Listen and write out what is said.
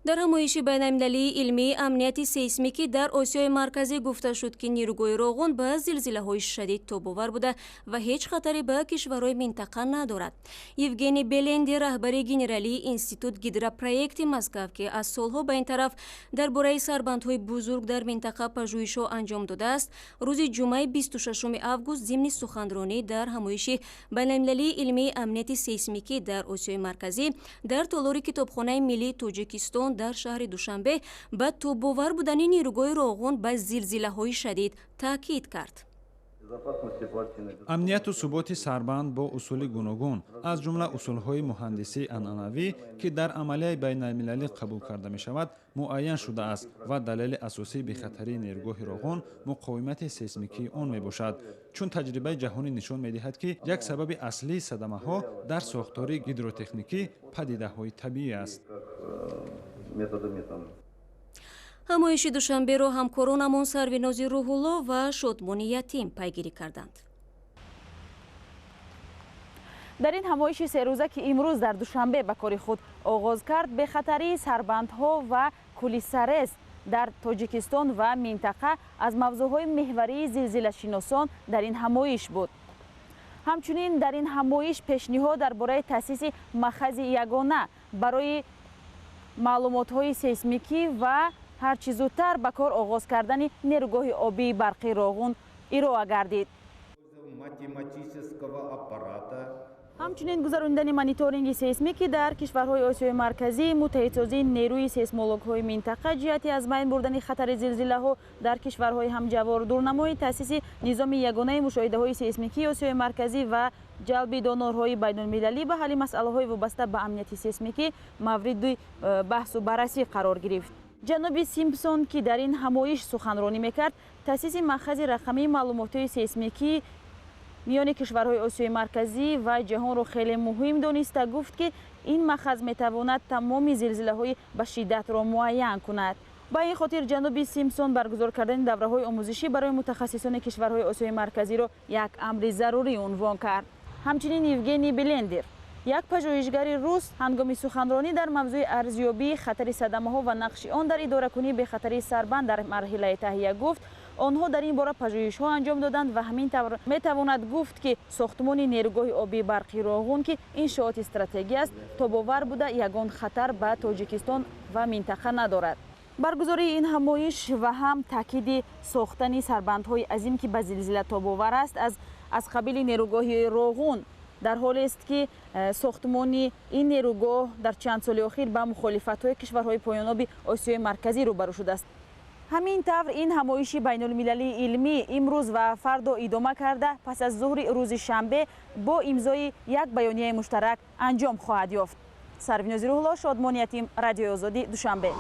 Дар ҳамоиши байналмилалии илмии амнияти сейсмикӣ дар Осиёи Марказӣ гуфта шуд, ки нерӯгоҳи Роғун ба зилзилаҳои шадид тобовар буда ва ҳеҷ хатаре ба кишварҳои минтақа надорад. Евгений Беленди, раҳбари генералии Институт гидропроекти Москав, ки аз солҳо ба ин тараф дар бораи сарбандҳои бузург дар минтақа пажӯҳишҳо анҷом додааст, рӯзи ҷумъаи 26 август зимни суханронӣ дар ҳамоиши байналмилалии илмии амнияти сейсмикӣ дар Осиёи Марказӣ дар толори Китобхонаи миллии Тоҷикистон дар шаҳри Душанбе ба тобовар будани нерӯгоҳи Роғун ба зилзилаҳои шадид таъкид кард. Амнияту суботи сарбанд бо усули гуногун, аз ҷумла усулҳои муҳандисии анъанавӣ, ки дар амалияи байналмилалӣ қабул карда мешавад, муайян шудааст ва далели асосии бехатарии нерӯгоҳи Роғун муқовимати сейсмикии он мебошад, чун таҷрибаи ҷаҳонӣ нишон медиҳад, ки як сабаби аслии садамаҳо дар сохтори гидротехникӣ падидаҳои табиӣ аст. Ҳамоиши Душанберо ҳамкоронамон Сарвинози Рӯҳулло ва Шодмони Ятим пайгирӣ карданд. Дар ин ҳамоиши серӯза, ки имрӯз дар Душанбе ба кори худ оғоз кард, бехатарии сарбандҳо ва кӯли Сарез дар Тоҷикистон ва минтақа аз мавзӯъҳои меҳварии зилзилашиносон дар ин ҳамоиш буд. Ҳамчунин дар ин ҳамоиш пешниҳод дар бораи таъсиси махази ягона барои маълумотҳои сейсмикӣ ва ҳарчи зудтар ба кор оғоз кардани нерӯгоҳи обии барқи Роғун ироа гардид. Ҳамчунин гузаронидани мониторинги сейсмикӣ дар кишварҳои Осиёи Марказӣ, муттаҳидсозии нерӯи сейсмологҳои минтақа ҷиҳати аз байн бурдани хатари зилзилаҳо дар кишварҳои ҳамҷавор, дурнамои таъсиси низоми ягонаи мушоҳидаҳои сейсмикии Осиёи Марказӣ ва ҷалби донорҳои байнулмилалӣ ба ҳалли масъалаҳои вобаста ба амнияти сейсмикӣ мавриди баҳсу баррасӣ қарор гирифт. Ҷаноби Симпсон, ки дар ин ҳамоиш суханронӣ мекард, таъсиси махази рақамии маълумотҳои сейсмикӣ миёни кишварҳои Осиёи Марказӣ ва ҷаҳонро хеле муҳим дониста, гуфт, ки ин махаз метавонад тамоми зилзилаҳои ба шиддатро муайян кунад. Ба ин хотир ҷаноби Симпсон баргузор кардани давраҳои омӯзишӣ барои мутахассисони кишварҳои Осиёи Марказиро як амри зарурӣ унвон кард. Ҳамчунин Евгений Белендер, як пажӯҳишгари рус, ҳангоми суханронӣ дар мавзӯи арзёбии хатари садамаҳо ва нақши он дар идоракунии бехатарии сарбанд дар марҳилаи таҳия гуфт, онҳо дар ин бора пажӯҳишҳо анҷом доданд ва ҳамин тавр метавонад гуфт, ки сохтмони нерӯгоҳи обии барқи Роғун, ки иншооти стратегӣ аст, тобовар буда, ягон хатар ба Тоҷикистон ва минтақа надорад. Баргузории ин ҳамоиш ва ҳам таъкиди сохтани сарбандҳои азим, ки ба зилзила тобовар аст, аз қабили нерӯгоҳи Роғун, дар ҳолест, ки сохтмони ин нерӯгоҳ дар чанд соли охир ба мухолифатҳои кишварҳои поёноби Осиёи Марказӣ рӯбарӯ шудааст. Ҳамин тавр ин ҳамоиши байнулмилалии илмӣ имрӯз ва фардо идома карда, пас аз зуҳри рӯзи шанбе бо имзои як баёнияи муштарак анҷом хоҳад ёфт. Сарвинози Рӯҳулло, Шодмони Ятим, Радиои Озодӣ, Душанбе.